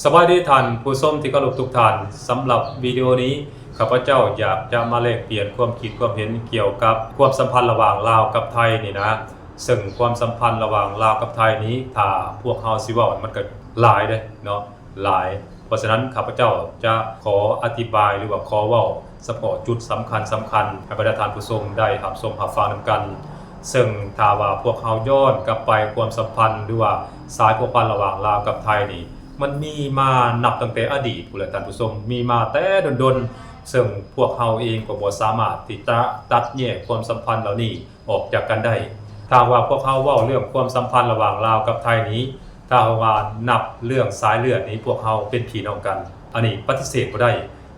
ສະບາຍດີທ່ານຜູ້ຊົມທີ່ເຄົາລົບທຸກທ່ານ, ສຳລັບວິດີໂອນີ້ ຂ້າພະເຈົ້າຢາກຈະມາແລກປ່ຽນຄວາມຄິດຄວາມເຫັນກ່ຽວກັບຄວາມສຳພັນລະຫວ່າງລາວກັບໄທນີ້ນະ, ເຊິ່ງຄວາມສຳພັນລະຫວ່າງລາວກັບໄທນີ້ ຖ້າພວກເຮົາຊິເວົ້າມັນກໍຫຼາຍເດ້ເນາະ, ຫຼາຍ. ເພາະສະນັ້ນ ຂ້າພະເຈົ້າຈະຂໍອະທິບາຍ ຫຼືວ່າຂໍເວົ້າສະເພາະຈຸດສຳຄັນໆ ໃຫ້ບັນດາທ່ານຜູ້ຊົມໄດ້ຮັບຊົມຮັບຟັງນຳກັນ. ເຊິ່ງຖ້າວ່າພວກເຮົາຍ້ອນກັບໄປຄວາມສຳພັນ ຫຼືວ່າສາຍພົວພັນລະຫວ່າງລາວກັບໄທນີ້ ມັນມີມານັບຕັ້ງແຕ່ອະດີດພຸ້ນແຫຼະທ່ານຜູ້ຊົມ, ມີມາແຕ່ດົນໆ, ເຊິ່ງພວກເຮົາເອງກໍບໍ່ສາມາດທີ່ຈະຕັດແຍກຄວາມສຳພັນເຫຼົ່ານີ້ອອກຈາກກັນໄດ້. ຖ້າວ່າພວກເຮົາເວົ້າເລື່ອງຄວາມສຳພັນລະຫວ່າງລາວກັບໄທນີ້, ຖ້າຫາກວ່ານັບເລື່ອງສາຍເລືອດນີ້ ພວກເຮົາເປັນພີ່ນ້ອງກັນ, ອັນນີ້ປະຕິເສດບໍ່ໄດ້.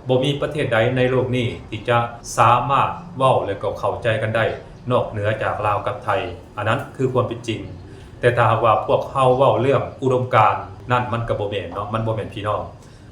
ບໍ່ມີປະເທດໃດໃນໂລກນີ້ທີ່ຈະສາມາດເວົ້າ ແລະ ກໍເຂົ້າໃຈກັນໄດ້ ນອກເໜືອຈາກລາວກັບໄທ. ອັນນັ້ນຄືຄວາມເປັນຈິງ. ແຕ່ຖ້າຫາກວ່າພວກເຮົາເວົ້າເລື່ອງອຸດົມການ, ນັ້ນມັນກໍບໍ່ແມ່ນເນາະ, ມັນບໍ່ແມ່ນພີ່ນ້ອງ.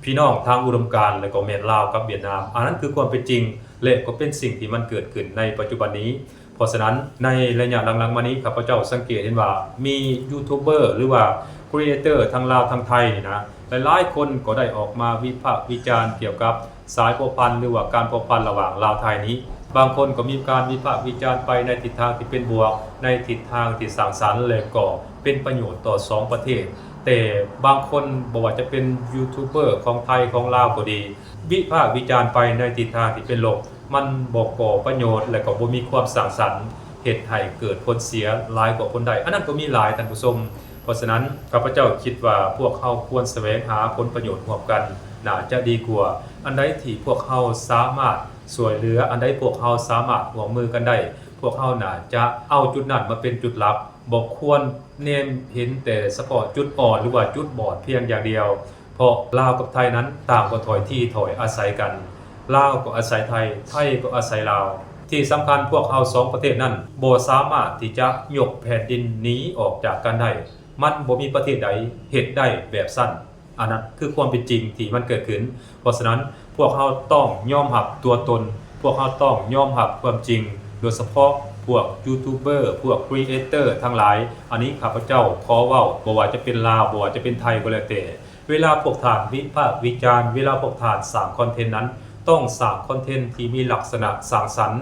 ພີ່ນ້ອງທາງອຸດົມການ ແລະ ກໍແມ່ນລາວກັບຫວຽດນາມ. ອັນນັ້ນຄືຄວາມເປັນຈິງ ແລະ ກໍເປັນສິ່ງທີ່ມັນເກີດຂຶ້ນໃນປັດຈຸບັນນີ້. ເພາະສະນັ້ນ ໃນໄລຍະຫຼັງໆມານີ້ ຂ້າພະເຈົ້າສັງເກດເຫັນວ່າ ມີຢູທູບເບີ ຫຼືວ່າຄຣີເອເຕີທັງລາວທັງໄທນີ້ນະ, ຫຼາຍໆຄົນກໍໄດ້ອອກມາວິພາກວິຈານກ່ຽວກັບສາຍພົວພັນ ຫຼືວ່າການພົວພັນລະຫວ່າງລາວໄທນີ້. ບາງຄົນກໍມີການວິພາກວິຈານໄປໃນທິດທາງທີ່ເປັນບວກ, ໃນທິດທາງທີ່ສ້າງສັນ ແລະ ກໍເປັນປະໂຫຍດຕໍ່ສອງປະເທດ. ແຕ່ບາງຄົນ ບໍ່ວ່າຈະເປັນຢູທູບເບີຂອງໄທຂອງລາວກໍດີ, ວິພາກວິຈານໄປໃນທິດທາງທີ່ເປັນລົບ, ມັນບໍ່ກໍ່ປະໂຫຍດ ແລະ ກໍບໍ່ມີຄວາມສ້າງສັນ, ເຮັດໃຫ້ເກີດຜົນເສຍຫຼາຍກວ່າຜົນໄດ້. ອັນນັ້ນກໍມີຫຼາຍທ່ານຜູ້ຊົມ. ເພາະສະນັ້ນ ຂ້າພະເຈົ້າຄິດວ່າພວກເຮົາຄວນສະແຫວງຫາຜົນປະໂຫຍດຮ່ວມກັນ ໜ້າຈະດີກວ່າ. ອັນໃດທີ່ພວກເຮົາສາມາດຊ່ວຍເຫຼືອ, ອັນໃດພວກເຮົາສາມາດຮ່ວມມືກັນໄດ້, ພວກເຮົາໜ້າຈະເອົາຈຸດນັ້ນມາເປັນຈຸດຫຼັກ, ບໍ່ຄວນແນມເຫັນແຕ່ສະເພາະຈຸດອ່ອນ ຫຼືວ່າຈຸດບອດພຽງຢ່າງດຽວ. ເພາະລາວກັບໄທນັ້ນຕ່າງກໍຖ້ອຍທີຖ້ອຍອາໄສກັນ, ລາວກໍອາໄສໄທ, ໄທກໍອາໄສລາວ. ທີ່ສຳຄັນ ພວກເຮົາສອງປະເທດນັ້ນບໍ່ສາມາດທີ່ຈະຍົກແຜ່ນດິນໜີອອກຈາກກັນໄດ້, ມັນບໍ່ມີປະເທດໃດເຮັດໄດ້ແບບຊັ້ນ. ອັນນັ້ນຄືຄວາມເປັນຈິງທີ່ມັນເກີດຂຶ້ນ. ເພາະສະນັ້ນ ພວກເຮົາຕ້ອງຍອມຮັບຕົວຕົນ, ພວກເຮົາຕ້ອງຍອມຮັບຄວາມຈິງ, ໂດຍສະເພາະພວກຢູທູບເບີ, ພວກຄຣີເອເຕີທັງຫຼາຍ. ອັນນີ້ຂ້າພະເຈົ້າຂໍເວົ້າ, ບໍ່ວ່າຈະເປັນລາວ, ບໍ່ວ່າຈະເປັນໄທກໍແລ້ວແຕ່, ເວລາພວກທ່ານວິພາກວິຈານ, ເວລາພວກທ່ານສ້າງຄອນເທັນນັ້ນ, ຕ້ອງສ້າງຄອນເທັນທີ່ມີລັກສະນະສ້າງສັນ.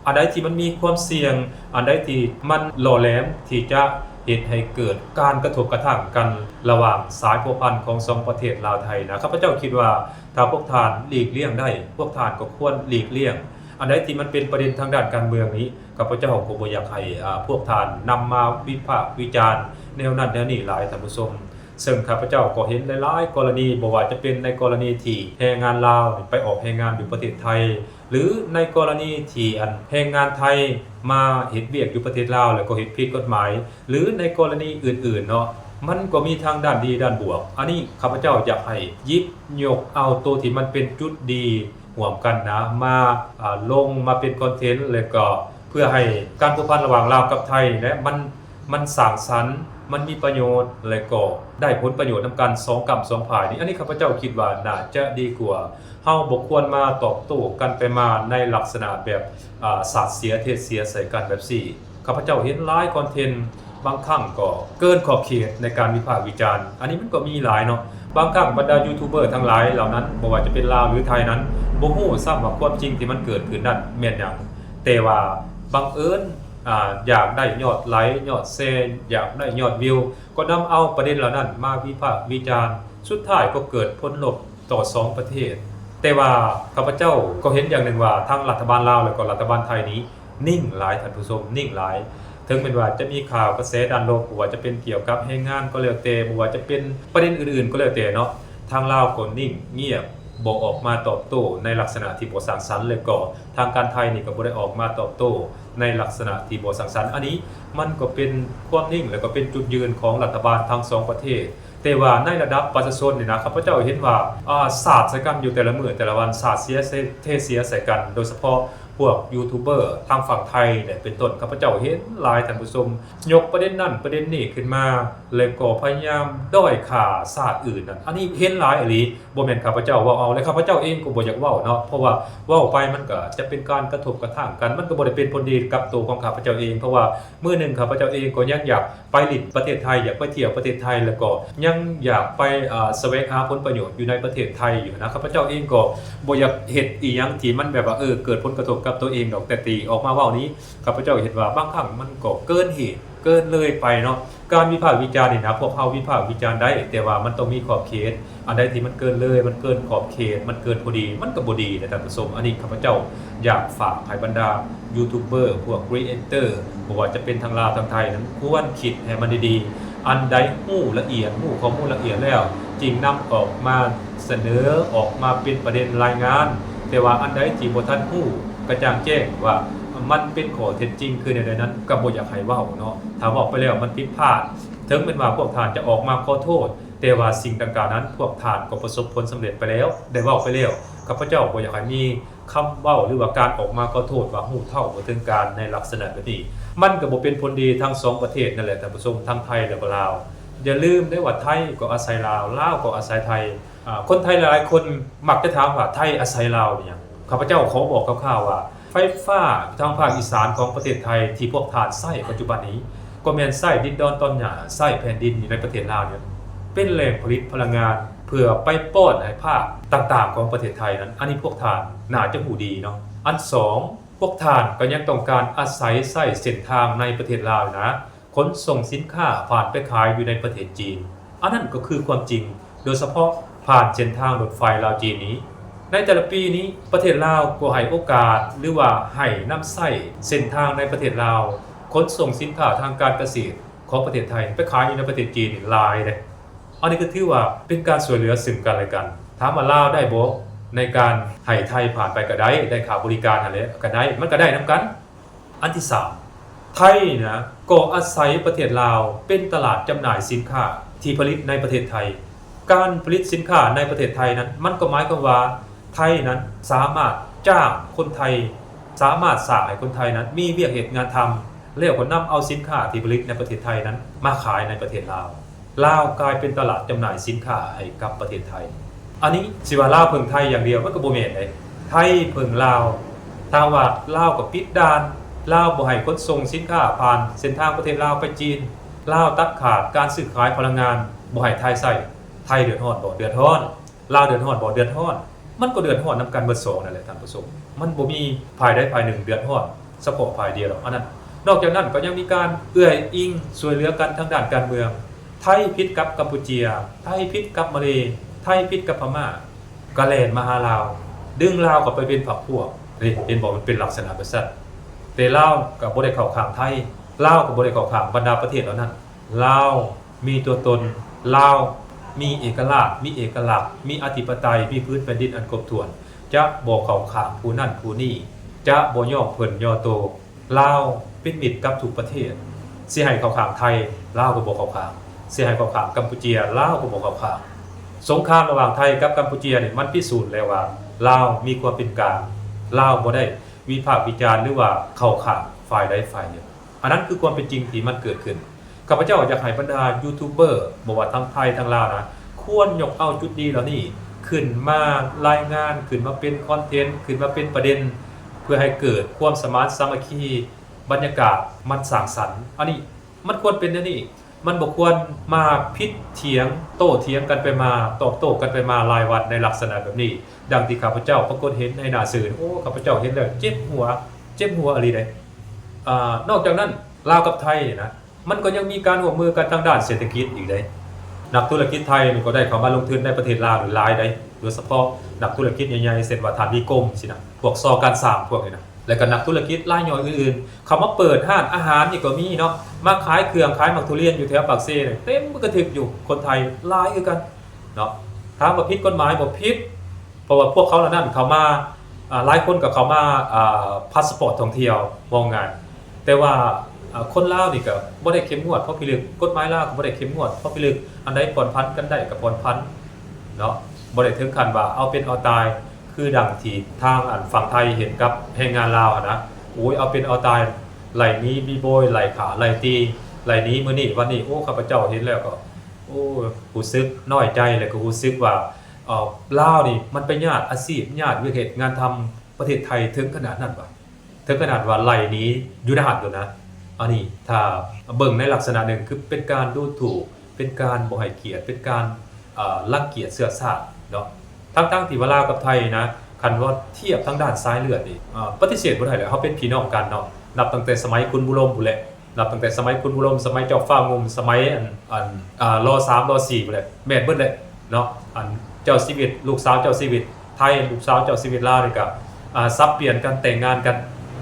ອັນໃດທີ່ມັນມີຄວາມສ່ຽງ, ອັນໃດທີ່ມັນຫຼໍ່ແຫຼມທີ່ຈະເຮັດໃຫ້ເກີດການກະທົບກະທົ່ງກັນລະຫວ່າງສາຍພົວພັນຂອງສອງປະເທດລາວໄທນະ, ຂ້າພະເຈົ້າຄິດວ່າ ຖ້າພວກທ່ານຫຼີກລ່ຽງໄດ້, ພວກທ່ານກໍຄວນຫຼີກລ່ຽງ. ອັນໃດທີ່ມັນເປັນປະເດັນທາງດ້ານການເມືອງນີ້, ຂ້າພະເຈົ້າກໍບໍ່ຢາກໃຫ້ ອາ ພວກທ່ານນຳມາວິພາກວິຈານແນວນັ້ນແນວນີ້ຫຼາຍ, ທ່ານຜູ້ຊົມ. ເຊິ່ງຂ້າພະເຈົ້າກໍເຫັນຫຼາຍໆກໍລະນີ, ບໍ່ວ່າຈະເປັນໃນກໍລະນີທີ່ແຮງງານລາວໄປອອກແຮງງານຢູ່ປະເທດໄທ, ຫຼື ໃນກໍລະນີທີ່ ອັນ ແຮງງານໄທມາເຮັດວຽກຢູ່ປະເທດລາວ ແລ້ວກໍເຮັດຜິດກົດໝາຍ, ຫຼື ໃນກໍລະນີອື່ນໆເນາະ, ມັນກໍມີທັງດ້ານດີດ້ານບວກ. ອັນນີ້ຂ້າພະເຈົ້າຢາກໃຫ້ຫຍິບຍົກເອົາໂຕທີ່ມັນເປັນຈຸດດີຮ່ວມກັນນະ ມາ ອາ ລົງມາເປັນຄອນເທັນ ແລ້ວກໍເພື່ອໃຫ້ການພົວພັນລະຫວ່າງລາວກັບໄທນະ ມັນ ມັນສ້າງສັນ, ມັນມີປະໂຫຍດ ແລະ ກໍໄດ້ຜົນປະໂຫຍດນຳກັນສອງກ້ຳສອງຝ່າຍນີ້. ອັນນີ້ຂ້າພະເຈົ້າຄິດວ່າໜ້າຈະດີກວ່າ. ເຮົາບໍ່ຄວນມາຕອບໂຕ້ກັນໄປມາໃນລັກສະນະແບບ ອາ ສາດເສຍເທເສຍໃສ່ກັນແບບຊີ້. ຂ້າພະເຈົ້າເຫັນຫຼາຍຄອນເທັນ ບາງຄັ້ງກໍເກີນຂອບເຂດໃນການວິພາກວິຈານ. ອັນນີ້ມັນກໍມີຫຼາຍເນາະ. ບາງຄັ້ງບັນດາຢູທູບເບີທັງຫຼາຍເຫຼົ່ານັ້ນ ບໍ່ວ່າຈະເປັນລາວ ຫຼື ໄທນັ້ນ ບໍ່ຮູ້ຊ້ຳວ່າຄວາມຈິງທີ່ມັນເກີດຂຶ້ນນັ້ນແມ່ນຫຍັງ, ແຕ່ວ່າບັງເອີນ ອາ ຢາກໄດ້ຍອດໄລ, ຍອດແຊ, ຢາກໄດ້ຍອດວິວ, ກໍນຳເອົາປະເດັນເຫຼົ່ານັ້ນມາວິພາກວິຈານ, ສຸດທ້າຍກໍເກີດຜົນລົບຕໍ່ສອງປະເທດ. ແຕ່ວ່າຂ້າພະເຈົ້າກໍເຫັນຢ່າງໜຶ່ງວ່າ ທັງລັດຖະບານລາວ ແລະ ກໍລັດຖະບານໄທນີ້ນິ່ງຫຼາຍ, ທ່ານຜູ້ຊົມ, ນິ່ງຫຼາຍ. ເຖິງແມ່ນວ່າຈະມີຂ່າວກະແສດ້ານລົບ, ບໍ່ວ່າຈະເປັນກ່ຽວກັບແຮງງານກໍແລ້ວແຕ່, ບໍ່ວ່າຈະເປັນປະເດັນອື່ນໆກໍແລ້ວແຕ່ເນາະ, ທາງລາວກໍນິ່ງງຽບ, ບໍ່ອອກມາຕອບໂຕ້ໃນລັກສະນະທີ່ບໍ່ສ້າງສັນ, ແລະ ກໍທາງການໄທນີ້ກໍບໍ່ໄດ້ອອກມາຕອບໂຕ້ ໃນລັກສະນະທີ່ບໍ່ສ້າງສັນ. ອັນນີ້ມັນກໍເປັນຄວາມນິ່ງ ແລະ ກໍເປັນຈຸດຢືນຂອງລັດຖະບານທັງສອງປະເທດ. ແຕ່ວ່າໃນລະດັບປະຊາຊົນນີ້ນະ, ຂ້າພະເຈົ້າເຫັນວ່າ ອາ ສາດໃສ່ກັນຢູ່ແຕ່ລະມື້ແຕ່ລະວັນ, ສາດເສຍເທເສຍໃສ່ກັນ, ໂດຍສະເພາະພ ພວກຢູທູບເບີທາງຝັ່ງໄທແຫຼະ ເປັນຕົ້ນ. ຂ້າພະເຈົ້າເຫັນຫຼາຍ ທ່ານຜູ້ຊົມ ຍົກປະເດັນນັ້ນປະເດັນນີ້ຂຶ້ນມາ ແລະກໍພະຍາຍາມດ້ອຍຄ່າຊາດອື່ນນັ້ນ ອັນນີ້ເຫັນຫຼາຍອີ່ຫຼີ. ບໍ່ແມ່ນຂ້າພະເຈົ້າເວົ້າເອົາ ແລະຂ້າພະເຈົ້າເອງກໍບໍ່ຢາກເວົ້າເນາະ ເພາະວ່າເວົ້າໄປມັນກໍຈະເປັນການກະທົບກະທາງກັນ ມັນກໍບໍ່ໄດ້ເປັນຜົນດີກັບໂຕຂອງຂ້າພະເຈົ້າເອງ ເພາະວ່າມື້ໜຶ່ງຂ້າພະເຈົ້າເອງກໍຍັງຢາກໄປຫຼິ້ນປະເທດໄທ ຢາກໄປທ່ຽວປະເທດໄທ ແລ້ວກໍຍັງຢາກໄປ ອາ ສະແຫວງຫາຜົນປະໂຫຍດຢູ່ໃນປະເທດໄທຢູ່ນະ. ຂ້າພະເຈົ້າເອງກໍບໍ່ຢາກເຮັດອີ່ຫຍັງທີ່ມັນແບບວ່າ ເອີ ເກີດຜົນກະທົບກັບໂຕເອງດອກ ແຕ່ທີ່ອອກມາເວົ້ານີ້ ຂ້າພະເຈົ້າເຫັນວ່າບາງຄັ້ງມັນກໍເກີນເຫດ ເກີນເລີຍໄປເນາະ. ການວິພາກວິຈານນີ້ນະ ພວກເຮົາວິພາກວິຈານໄດ້ ແຕ່ວ່າມັນຕ້ອງມີຂອບເຂດ ອັນໃດທີ່ມັນເກີນເລີຍ ມັນເກີນຂອບເຂດ ມັນເກີນພໍດີ ມັນກໍບໍ່ດີນະທ່ານຜູ້ຊົມ. ອັນນີ້ຂ້າພະເຈົ້າຢາກຝາກໃຫ້ບັນດາຢູທູບເບີ ພວກຄຣີເອເຕີ ບໍ່ວ່າຈະເປັນທັງລາວທັງໄທນັ້ນ ຄວນຄິດໃຫ້ມັນດີໆ ອັນໃດຮູ້ລະອຽດ ຮູ້ຂໍ້ມູນລະອຽດແລ້ວ ຈຶ່ງນຳອອກມາສະເໜີ ອອກມາເປັນປະເດັນລາຍງານ ແຕ່ວ່າອັນໃດທີ່ບໍ່ທັນຮູ້ກະຈ່າງແຈ້ງວ່າມັນເປັນຂໍ້ເທັດຈິງຄືແນວໃດນັ້ນ ກໍບໍ່ຢາກໃຫ້ເວົ້າເນາະ. ຖ້າເວົ້າໄປແລ້ວມັນຜິດພາດ ເຖິງແມ່ນວ່າພວກທ່ານຈະອອກມາຂໍໂທດ ແຕ່ວ່າສິ່ງດັ່ງກ່າວນັ້ນ ພວກທ່ານກໍປະສົບຜົນສຳເລັດໄປແລ້ວ ໄດ້ເວົ້າໄປແລ້ວ. ຂ້າພະເຈົ້າບໍ່ຢາກໃຫ້ມີຄຳເວົ້າ ຫຼືວ່າການອອກມາຂໍໂທດວ່າຮູ້ເທົ່າບໍ່ເຖິງການໃນລັກສະນະແບບນີ້ ມັນກໍບໍ່ເປັນຜົນດີທັງສອງປະເທດນັ້ນແຫຼະທ່ານຜູ້ຊົມ ທັງໄທແລະກໍລາວ. ຢ່າລືມເດ້ວ່າໄທກໍອາໄສລາວ ລາວກໍອາໄສໄທ. ອາ ຄົນໄທຫຼາຍໆຄົນມັກຈະຖາມວ່າ ໄທອາໄສລາວເປັນຫຍັງ? ຂ້າພະເຈົ້າຂໍບອກຄ່າວໆວ່າ ໄຟຟ້າທາງພາກອີສານຂອງປະເທດໄທທີ່ພວກທ່ານໃຊ້ປັດຈຸບັນນີ້ ກໍແມ່ນໃຊ້ດິນດອນຕອນຫຍ້າ ໃຊ້ແຜ່ນດິນຢູ່ໃນປະເທດລາວນີ້ເປັນແຫຼ່ງຜະລິດພະລັງງານ ເພື່ອໄປປ້ອນໃຫ້ພາກຕ່າງໆຂອງປະເທດໄທນັ້ນ. ອັນນີ້ພວກທ່ານໜ້າຈະຮູ້ດີເນາະ. ອັນສອງ ພວກທ່ານກໍຍັງຕ້ອງການອາໄສໃຊ້ເສັ້ນທາງໃນປະເທດລາວນະ ຂົນສົ່ງສິນຄ້າຜ່ານໄປຂາຍຢູ່ໃນປະເທດຈີນ. ອັນນັ້ນກໍຄືຄວາມຈິງ ໂດຍສະເພາະຜ່ານເສັ້ນທາງລົດໄຟລາວຈີນນີ້. ໃນແຕ່ລະປີນີ້ ປະເທດລາວກໍໃຫ້ໂອກາດ ຫຼືວ່າໃຫ້ນຳໃຊ້ເສັ້ນທາງໃນປະເທດລາວ ຂົນສົ່ງສິນຄ້າທາງການກະເສດຂອງປະເທດໄທໄປຂາຍຢູ່ໃນປະເທດຈີນນີ້ຫຼາຍເດ້. ອັນນີ້ກໍຖືວ່າເປັນການຊ່ວຍເຫຼືອເຊິ່ງກັນແລະກັນ. ຖາມວ່າລາວໄດ້ບໍ່ໃນການໃຫ້ໄທຜ່ານໄປ? ກໍໄດ້ ໄດ້ຄ່າບໍລິການຫັ້ນແຫຼະ ກໍໄດ້ ມັນກໍໄດ້ນຳກັນ. ອັນທີສາມ ໄທນະ ກໍອາໄສປະເທດລາວເປັນຕະຫຼາດຈຳໜ່າຍສິນຄ້າທີ່ຜະລິດໃນປະເທດໄທ. ການຜະລິດສິນຄ້າໃນປະເທດໄທນັ້ນ ມັນກໍໝາຍຄວາມວ່າໄທນັ້ນສາມາດຈ້າງຄົນໄທ ສາມາດສ້າງໃຫ້ຄົນໄທນັ້ນມີວຽກເຮັດງານທຳ ແລ້ວກໍນຳເອົາສິນຄ້າທີ່ຜະລິດໃນປະເທດໄທນັ້ນມາຂາຍໃນປະເທດລາວ. ລາວກາຍເປັນຕະຫຼາດຈຳໜ່າຍສິນຄ້າໃຫ້ກັບປະເທດໄທ. ອັນນີ້ຊິວ່າລາວເພິ່ງໄທຢ່າງດຽວ ມັນກໍບໍ່ແມ່ນເດ້. ໄທເພິ່ງລາວ. ຖ້າວ່າລາວກໍປິດດ່ານ, ລາວບໍ່ໃຫ້ຂົນສົ່ງສິນຄ້າຜ່ານເສັ້ນທາງປະເທດລາວໄປຈີນ, ລາວຕັດຂາດການຊື້ຂາຍພະລັງງານ, ບໍ່ໃຫ້ໄທໃຊ້. ໄທເດືອດຮ້ອນບໍ່? ເດືອດຮ້ອນ. ລາວເດືອດຮ້ອນບໍ່? ເດືອດຮ້ອນ. ມັນກໍເດືອດຮ້ອນນຳກັນເບິດສອງນັ້ນແຫຼະທ່ານຜູ້ຊົມ. ມັນບໍ່ມີຝ່າຍໃດຝ່າຍໜຶ່ງເດືອດຮ້ອນສະເພາະຝ່າຍດຽວດອກ. ອັນນັ້ນ ນອກຈາກນັ້ນກໍຍັງມີການເອື້ອຍອີງຊ່ວຍເຫຼືອກັນທາງດ້ານການເມືອງ. ໄທຜິດກັບກຳປູເຈຍ, ໄທຜິດກັບມາເລ, ໄທຜິດກັບພະມ້າ, ກໍແລ່ນມາຫາລາວ, ດຶງລາວເຂົ້າໄປເປັນພັກພວກ. ເຫັນບໍ່? ມັນເປັນລັກສະນະແບບຊັ້ນ. ແຕ່ລາວກໍບໍ່ໄດ້ເຂົ້າຂ້າງໄທ, ລາວກໍບໍ່ໄດ້ເຂົ້າຂ້າງບັນດາປະເທດເຫຼົ່ານັ້ນ. ລາວມີຕົວຕົນ, ລາວມີເອກະລາດ, ມີເອກະລັກ, ມີອະທິປະໄຕ, ມີພື້ນແຜ່ນດິນອັນຄົບຖ້ວນ. ຈະບໍ່ເຂົ້າຂ້າງຜູ້ນັ້ນຜູ້ນີ້, ຈະບໍ່ຍໍ້ເພິ່ນຍໍ້ໂຕ. ລາວເປັນມິດກັບທຸກປະເທດ. ຊິໃຫ້ເຂົ້າຂ້າງໄທ, ລາວກໍບໍ່ເຂົ້າຂ້າງ. ຊິໃຫ້ເຂົ້າຂ້າງກຳປູເຈຍ, ລາວກໍບໍ່ເຂົ້າຂ້າງ. ສົງຄາມລະຫວ່າງໄທກັບກຳປູເຈຍນີ້ ມັນພິສູດແລ້ວວ່າ ລາວມີຄວາມເປັນກາງ, ລາວບໍ່ໄດ້ວິພາກວິຈານ ຫຼືວ່າເຂົ້າຂ້າງຝ່າຍໃດຝ່າຍໜຶ່ງ. ອັນນັ້ນຄືຄວາມເປັນຈິງທີ່ມັນເກີດຂຶ້ນ. ຂ້າພະເຈົ້າຢາກໃຫ້ບັນດາຢູທູບເບີ ບໍ່ວ່າທັງໄທທັງລາວນະ ຄວນຍົກເອົາຈຸດດີເຫຼົ່ານີ້ຂຶ້ນມາລາຍງານ, ຂຶ້ນມາເປັນຄອນເທັນ, ຂຶ້ນມາເປັນປະເດັນ ເພື່ອໃຫ້ເກີດຄວາມສະມານສາມັກຄີ, ບັນຍາກາດມັນສ້າງສັນ. ອັນນີ້ມັນຄວນເປັນແນວນີ້, ມັນບໍ່ຄວນມາຜິດຖຽງ, ໂຕ້ຖຽງກັນໄປມາ, ຕອບໂຕ້ກັນໄປມາລາຍວັນໃນລັກສະນະແບບນີ້. ດັ່ງທີ່ຂ້າພະເຈົ້າປາກົດເຫັນໃນໜ້າສື່, ໂອ້ ຂ້າພະເຈົ້າເຫັນແລ້ວເຈັບຫົວ, ເຈັບຫົວອີ່ຫຼີເດ້. ອາ ນອກຈາກນັ້ນ ລາວກັບໄທນີ້ນະ ມັນກໍຍັງມີການຮ່ວມມືກັນທາງດ້ານເສດຖະກິດອີກເດ້. ນັກທຸລະກິດໄທນີ້ກໍໄດ້ເຂົ້າມາລົງທຶນໃນປະເທດລາວນີ້ຫຼາຍເດ້, ໂດຍສະເພາະນັກທຸລະກິດໃຫຍ່ໆ ເຊັ່ນວ່າທ່ານນິຄົມຊີ້ນະ, ພວກ ຊ ການຊ່າງ ພວກນີ້ນະ ແລະກໍນັກທຸລະກິດລາຍຍ່ອຍອື່ນໆ ເຂົ້າມາເປີດຮ້ານອາຫານນີ້ກໍມີເນາະ, ມາຂາຍເຄື່ອງຂາຍໝາກທຸລຽນຢູ່ແຖວປາກເຊນີ້ ເຕັມກະທຶກຢູ່, ຄົນໄທຫຼາຍຄືກັນເນາະ. ຖາມວ່າຜິດກົດໝາຍບໍ່? ຜິດ. ເພາະວ່າພວກເຂົາເຫຼົ່ານັ້ນເຂົ້າມາ ອາ ຫຼາຍຄົນກໍເຂົ້າມາ ອາ ພາສປອດທ່ອງທ່ຽວ ເວົ້າງ່າຍ. ແຕ່ວ່າ ອາ ຄົນລາວນີ້ກໍບໍ່ໄດ້ເຂັ້ມງວດພໍພິລຶກ, ກົດໝາຍລາວກໍບໍ່ໄດ້ເຂັ້ມງວດພໍພິລຶກ, ອັນໃດຜ່ອນຜັນກັນໄດ້ກໍຜ່ອນຜັນເນາະ, ບໍ່ໄດ້ເຖິງຂັ້ນວ່າເອົາເປັນເອົາຕາຍ. ຄືດັ່ງທີ່ທາງອັນຝັ່ງໄທເຮັດກັບແຮງງານລາວຫັ້ນນະ, ໂອ້ຍ ເອົາເປັນເອົາຕາຍ, ໄລ່ໜີບີໂບຍ, ໄລ່ຂ້າ, ໄລ່ຕີ, ໄລ່ໜີມື້ນີ້ວັນນີ້. ໂອ້ ຂ້າພະເຈົ້າເຫັນແລ້ວກໍ ໂອ້ ຮູ້ສຶກນ້ອຍໃຈ ແລ້ວກໍຮູ້ສຶກວ່າ ເອີ ລາວນີ້ມັນໄປຍາດອາຊີບ, ຍາດວຽກເຮັດງານທຳປະເທດໄທເຖິງຂະໜາດນັ້ນວະ, ເຖິງຂະໜາດວ່າໄລ່ໜີຢູ່ນະຫັ້ນໂລດນະ. ອັນນີ້ຖ້າເບິ່ງໃນລັກສະນະໜຶ່ງ ຄືເປັນການດູຖູກ, ເປັນການບໍ່ໃຫ້ກຽດ, ເປັນການ ເອີ ລັງກຽດເຊື້ອຊາດເນາະ. ທັງໆທີ່ວ່າລາວກັບໄທນະ, ຄັນວ່າທຽບທາງດ້ານສາຍເລືອດນີ້ ເອີ ປະຕິເສດບໍ່ໄດ້ແຫຼະ, ເຮົາເປັນພີ່ນ້ອງກັນເນາະ, ນັບຕັ້ງແຕ່ສະໄໝຂຸນບູລົມພຸ້ນແຫຼະ. ນັບຕັ້ງແຕ່ສະໄໝຂຸນບູລົມ, ສະໄໝເຈົ້າຟ້າງຸ່ມ, ສະໄໝອັນ ອັນ ອ່າ ລໍສາມ ລໍສີ່ພຸ້ນແຫຼະ, ແມ່ນເບິດແຫຼະເນາະ. ອັນເຈົ້າຊີວິດ ລູກສາວເຈົ້າຊີວິດໄທ, ລູກສາວເຈົ້າຊີວິດລາວນີ້ກະ ອ່າ ສັບປ່ຽນກັນ, ແຕ່ງງານກັນ,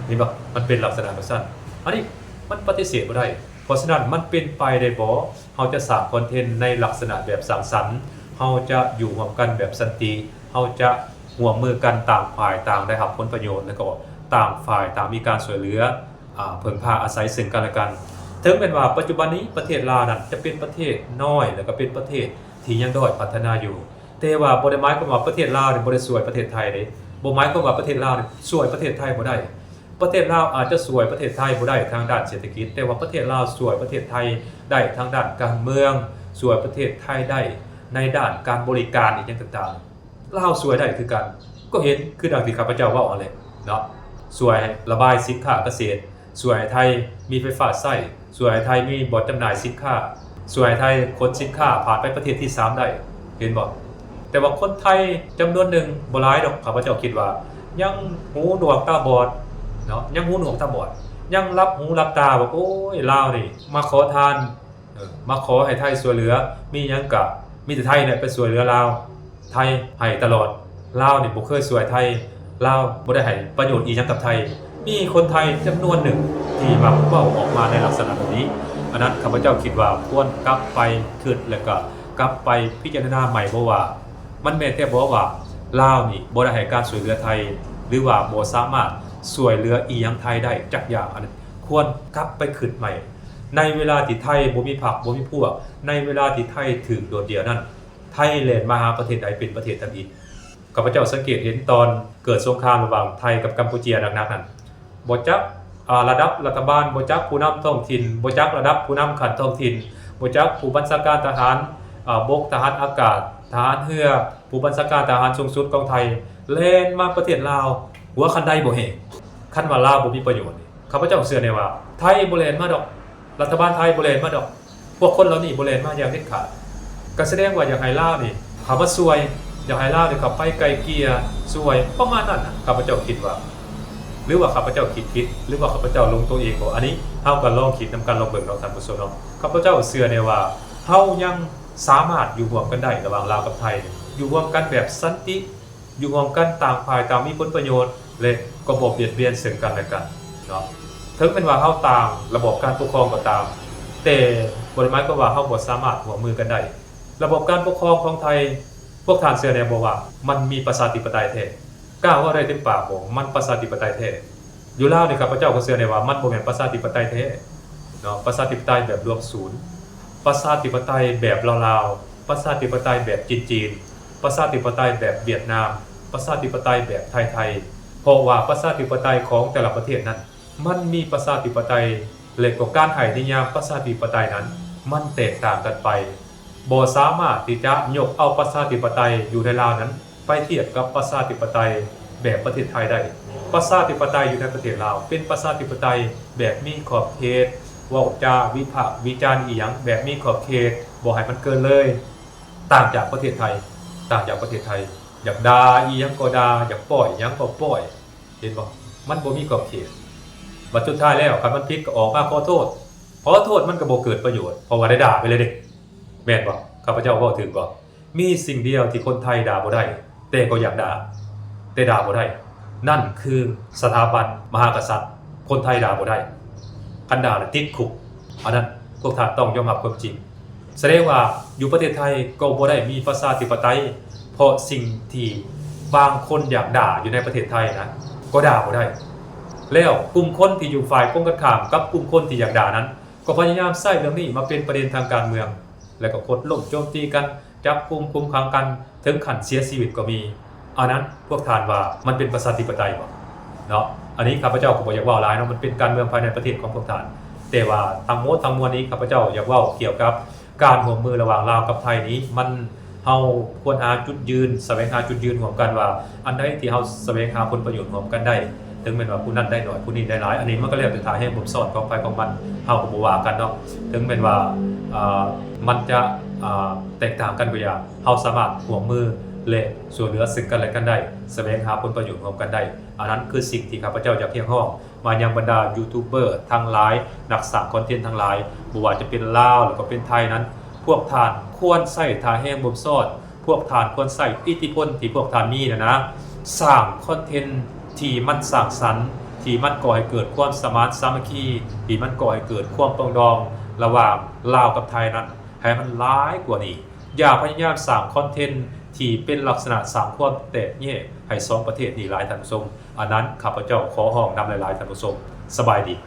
ເຫັນບໍ່? ມັນເປັນລັກສະນະແບບຊັ້ນ. ອັນນີ້ມັນປະຕິເສດບໍ່ໄດ້. ເພາະສະນັ້ນ ມັນເປັນໄປໄດ້ບໍ່? ເຮົາຈະສ້າງຄອນເທັນໃນລັກສະນະແບບສ້າງສັນ, ເຮົາຈະຢູ່ຮ່ວມກັນແບບສັນຕິ, ເຮົາຈະຮ່ວມມືກັນ, ຕ່າງຝ່າຍຕ່າງໄດ້ຮັບຜົນປະໂຫຍດ ແລະກໍຕ່າງຝ່າຍຕ່າງມີການຊ່ວຍເຫຼືອ ອາ ເພິ່ງພາອາໄສເຊິ່ງກັນແລະກັນ. ເຖິງແມ່ນວ່າປັດຈຸບັນນີ້ປະເທດລາວນັ້ນຈະເປັນປະເທດນ້ອຍ ແລະກໍເປັນປະເທດທີ່ຍັງດ້ອຍພັດທະນາຢູ່, ແຕ່ວ່າບໍ່ໄດ້ໝາຍຄວາມວ່າປະເທດລາວນີ້ບໍ່ໄດ້ຊ່ວຍປະເທດໄທເດ້, ບໍ່ໝາຍຄວາມວ່າປະເທດລາວນີ້ຊ່ວຍປະເທດໄທບໍ່ໄດ້. ປະເທດລາວອາດຈະຊ່ວຍປະເທດໄທບໍ່ໄດ້ທາງດ້ານເສດຖະກິດ, ແຕ່ວ່າປະເທດລາວຊ່ວຍປະເທດໄທໄດ້ທາງດ້ານການເມືອງ, ຊ່ວຍປະເທດໄທໄດ້ໃນດ້ານການບໍລິການອີ່ຫຍັງຕ່າງໆ. ລາວຊ່ວຍໄດ້ຄືກັນ, ກໍເຫັນຄືດັ່ງທີ່ຂ້າພະເຈົ້າເວົ້າຫັ້ນແຫຼະເນາະ, ຊ່ວຍໃຫ້ລະບາຍສິນຄ້າກະເສດ, ຊ່ວຍໃຫ້ໄທມີໄຟຟ້າໃຊ້, ຊ່ວຍໃຫ້ໄທມີບ່ອນຈຳໜ່າຍສິນຄ້າ, ຊ່ວຍໃຫ້ໄທຂົນສິນຄ້າຜ່ານໄປປະເທດທີສາມໄດ້, ເຫັນບໍ່? ແຕ່ວ່າຄົນໄທຈຳນວນໜຶ່ງ, ບໍ່ຫຼາຍດອກ, ຂ້າພະເຈົ້າຄິດວ່າຍັງຫູໜວກຕາບອດເນາະ, ຍັງຫູໜວກຕາບອດ, ຍັງຫຼັບຫູຫຼັບຕາວ່າ ໂອ້ຍ ລາວນີ້ມາຂໍທານ, ເອີ ມາຂໍໃຫ້ໄທຊ່ວຍເຫຼືອ, ມີຫຍັງກະມີແຕ່ໄທແຫຼະໄປຊ່ວຍເຫຼືອລາວ, ໄທໃຫ້ຕະຫຼອດ, ລາວນີ້ບໍ່ເຄີຍຊ່ວຍໄທ, ລາວບໍ່ໄດ້ໃຫ້ປະໂຫຍດອີ່ຫຍັງກັບໄທ. ມີຄົນໄທຈຳນວນໜຶ່ງທີ່ມັກເວົ້າອອກມາໃນລັກສະນະແບບນີ້. ອັນນັ້ນ ຂ້າພະເຈົ້າຄິດວ່າຄວນກັບໄປຄິດ ແລະກະກັບໄປພິຈາລະນາໃໝ່ບໍ່ວ່າ ມັນແມ່ນແທ້ບໍ່ວ່າລາວນີ້ບໍ່ໄດ້ໃຫ້ການຊ່ວຍເຫຼືອໄທ ຫຼືວ່າບໍ່ສາມາດຊ່ວຍເຫຼືອອີ່ຫຍັງໄທໄດ້ຈັກຢ່າງ? ອັນນັ້ນຄວນກັບໄປຄິດໃໝ່. ໃນເວລາທີ່ໄທບໍ່ມີພັກບໍ່ມີພວກ, ໃນເວລາທີ່ໄທຖືກໂດດດ່ຽວນັ້ນ, ໄທແລ່ນມາຫາປະເທດໃດເປັນປະເທດທຳອິດ? ຂ້າພະເຈົ້າສັງເກດເຫັນຕອນເກີດສົງຄາມລະຫວ່າງໄທກັບກຳປູເຈຍໜັກໆນັ້ນ, ບໍ່ຈັກ ອາ ລະດັບລັດຖະບານ, ບໍ່ຈັກຜູ້ນຳທ້ອງຖິ່ນ, ບໍ່ຈັກລະດັບຜູ້ນຳຂັ້ນທ້ອງຖິ່ນ, ບໍ່ຈັກຜູ້ບັນຊາການທະຫານ ອາ ບົກ, ທະຫານອາກາດ, ທະຫານເຮືອ, ຜູ້ບັນຊາການທະຫານສູງສຸດຂອງໄທ ແລ່ນມາປະເທດລາວ ຫົວຄັນໄດບໍ່ແຫ້ງ. ຄັນວ່າລາວບໍ່ມີປະໂຫຍດນີ້, ຂ້າພະເຈົ້າເຊື່ອແນ່ວ່າໄທບໍ່ແລ່ນມາດອກ, ລັດຖະບານໄທບໍ່ແລ່ນມາດອກ. ພວກຄົນເຫຼົ່ານີ້ບໍ່ແລ່ນມາຢ່າງເດັດຂາດ. ກໍສະແດງວ່າຢາກໃຫ້ລາວນີ້ເຂົ້າມາຊ່ວຍ, ຢາກໃຫ້ລາວນີ້ເຂົ້າໄປໄກ່ເກ່ຍຊ່ວຍ ປະມານນັ້ນນະ. ຂ້າພະເຈົ້າຄິດວ່າ ຫຼືວ່າຂ້າພະເຈົ້າຄິດຜິດ ຫຼືວ່າຂ້າພະເຈົ້າຫຼົງຕົວເອງບໍ? ອັນນີ້ເຮົາກໍລອງຄິດນຳກັນລອງເບິ່ງເນາະທ່ານຜູ້ຊົມເນາະ. ຂ້າພະເຈົ້າເຊື່ອແນ່ວ່າເຮົາຍັງສາມາດຢູ່ຮ່ວມກັນໄດ້ລະຫວ່າງລາວກັບໄທ, ຢູ່ຮ່ວມກັນແບບສັນຕິ, ຢູ່ຮ່ວມກັນຕ່າງຝ່າຍຕ່າງມີຜົນປະໂຫຍດ ແລະ ກໍບໍ່ບຽດບຽນເຊິ່ງກັນແລະກັນເນາະ. ເຖິງແມ່ນວ່າເຮົາຕ່າງລະບອບການປົກຄອງກໍຕາມ, ແຕ່ບໍ່ໄດ້ໝາຍຄວາມວ່າເຮົາບໍ່ສາມາດຮ່ວມມືກັນໄດ້. ລະບອບການປົກຄອງຂອງໄທ, ພວກທ່ານເຊື່ອແນ່ບໍ່ວ່າມັນມີປະຊາທິປະໄຕແທ້? ກ້າເວົ້າໄດ້ເຕັມປາກບໍ່? ມັນປະຊາທິປະໄຕແທ້. ຢູ່ລາວນີ້ ຂ້າພະເຈົ້າກໍເຊື່ອແນ່ວ່າມັນບໍ່ແມ່ນປະຊາທິປະໄຕແທ້ເນາະ, ປະຊາທິປະໄຕແບບລວມສູນ, ປະຊາທິປະໄຕແບບລາວໆ, ປະຊາທິປະໄຕແບບຈີນໆ, ປະຊາທິປະໄຕແບບຫວຽດນາມ, ປະຊາທິປະໄຕແບບໄທໆ. ເພາະວ່າປະຊາທິປະໄຕຂອງແຕ່ລະປະເທດນັ້ນ ມັນມີປະຊາທິປະໄຕ ແລະ ກໍການໃຫ້ນິຍາມປະຊາທິປະໄຕນັ້ນ ມັນແຕກຕ່າງກັນໄປ. ບໍ່ສາມາດທີ່ຈະຍົກເອົາປະຊາທິປະໄຕຢູ່ໃນລາວນັ້ນ ໄປທຽບກັບປະຊາທິປະໄຕແບບປະເທດໄທໄດ້. ປະຊາທິປະໄຕຢູ່ໃນປະເທດລາວ ເປັນປະຊາທິປະໄຕແບບມີຂອບເຂດ, ເວົ້າຈາວິພາກວິຈານອີ່ຫຍັງແບບມີຂອບເຂດ, ບໍ່ໃຫ້ມັນເກີນເລີຍ. ຕ່າງຈາກປະເທດໄທ, ຕ່າງຈາກປະເທດໄທ, ຢາກດ່າອີ່ຫຍັງກໍດ່າ, ຢາກປ້ອຍຫຍັງກໍປ້ອຍ, ເຫັນບໍ່? ມັນບໍ່ມີຂອບເຂດ. ບັດສຸດທ້າຍແລ້ວ ຄັນມັນຜິດກໍອອກມາຂໍໂທດ, ຂໍໂທດມັນກໍບໍ່ເກີດປະໂຫຍດ ເພາະວ່າໄດ້ດ່າໄປແລ້ວເດ້, ແມ່ນບໍ່? ຂ້າພະເຈົ້າເວົ້າຖືກບໍ່? ມີສິ່ງດຽວທີ່ຄົນໄທດ່າບໍ່ໄດ້ ແຕ່ກໍຢາກດ່າ, ແຕ່ດ່າບໍ່ໄດ້, ນັ້ນຄືສະຖາບັນມະຫາກະສັດ, ຄົນໄທດ່າບໍ່ໄດ້, ຄັນດ່າແລ້ວຕິດຄຸກ. ອັນນັ້ນພວກທ່ານຕ້ອງຍອມຮັບຄວາມຈິງ. ສະແດງວ່າຢູ່ປະເທດໄທກໍບໍ່ໄດ້ມີປະຊາທິປະໄຕ, ເພາະສິ່ງທີ່ບາງຄົນຢາກດ່າຢູ່ໃນປະເທດໄທນະ ກໍດ່າບໍ່ໄດ້. ແລ້ວກຸ່ມຄົນທີ່ຢູ່ຝ່າຍກົງກັນຂ້າມກັບກຸ່ມຄົນທີ່ຢາກດ່ານັ້ນ ກໍພະຍາຍາມໃຊ້ເລື່ອງນີ້ມາເປັນປະເດັນທາງການເມືອງ ແລ້ວກໍໂຄ່ນລົ້ມໂຈມຕີກັນ, ຈັບກຸມຄຸມຂັງກັນ ເຖິງຂັ້ນເສຍຊີວິດກໍມີ. ອັນນັ້ນພວກທ່ານວ່າມັນເປັນປະຊາທິປະໄຕບໍ່ເນາະ? ອັນນີ້ຂ້າພະເຈົ້າກໍບໍ່ຢາກເວົ້າຫຼາຍເນາະ, ມັນເປັນການເມືອງພາຍໃນປະເທດຂອງພວກທ່ານ. ແຕ່ວ່າທັງໝົດທັງມວນນີ້ ຂ້າພະເຈົ້າຢາກເວົ້າກ່ຽວກັບການຮ່ວມມືລະຫວ່າງລາວກັບໄທນີ້ ມັນ ເຮົາຄວນຫາຈຸດຢືນ, ສະແຫວງຫາຈຸດຢືນຮ່ວມກັນວ່າ ອັນໃດທີ່ເຮົາສະແຫວງຫາຜົນປະໂຫຍດຮ່ວມກັນໄດ້, ເຖິງແມ່ນວ່າຜູ້ນັ້ນໄດ້ໜ້ອຍ, ຜູ້ນີ້ໄດ້ຫຼາຍ, ອັນນີ້ມັນກໍແລ້ວແຕ່ທ່າແຮງບົ່ມຊ້ອນຂອງໃຜຂອງມັນ, ເຮົາກໍບໍ່ວ່າກັນເນາະ. ເຖິງແມ່ນວ່າ ເອີ ມັນຈະ ເອີ ແຕກຕ່າງກັນກໍຢ່າ, ເຮົາສາມາດຮ່ວມມື ແລະ ຊ່ວຍເຫຼືອເຊິ່ງກັນແລະກັນໄດ້, ສະແຫວງຫາຜົນປະໂຫຍດຮ່ວມກັນໄດ້. ອັນນັ້ນຄືສິ່ງທີ່ຂ້າພະເຈົ້າຢາກຮຽກຮ້ອງມາຍັງບັນດາຢູທູບເບີທັງຫຼາຍ, ນັກສ້າງຄອນເທັນທັງຫຼາຍ, ບໍ່ວ່າຈະເປັນລາວ ແລ້ວກໍເປັນໄທນັ້ນ, ພວກທ່ານຄວນໃຊ້ທ່າແຮງບົ່ມຊ້ອນ, ພວກທ່ານຄວນໃຊ້ອິດທິພົນທີ່ພວກທ່ານມີນັ້ນນະ, ສ້າງຄອນເທັນທີ່ມັນສ້າງສັນ, ທີ່ມັນກໍ່ໃຫ້ເກີດຄວາມສະໝານສາມັກຄີ, ທີ່ມັນກໍ່ໃຫ້ເກີດຄວາມປອງດອງລະຫວ່າງລາວກັບໄທນັ້ນ ໃຫ້ມັນຫຼາຍກວ່ານີ້. ຢ່າພະຍາຍາມສ້າງຄອນເທັນທີ່ເປັນລັກສະນະສ້າງຄວາມແຕກແຍກໃຫ້ສອງປະເທດນີ້ຫຼາຍ, ທ່ານຜູ້ຊົມ. ອັນນັ້ນຂ້າພະເຈົ້າຂໍຮ້ອງນຳຫຼາຍໆ, ທ່ານຜູ້ຊົມ. ສະບາຍດີ.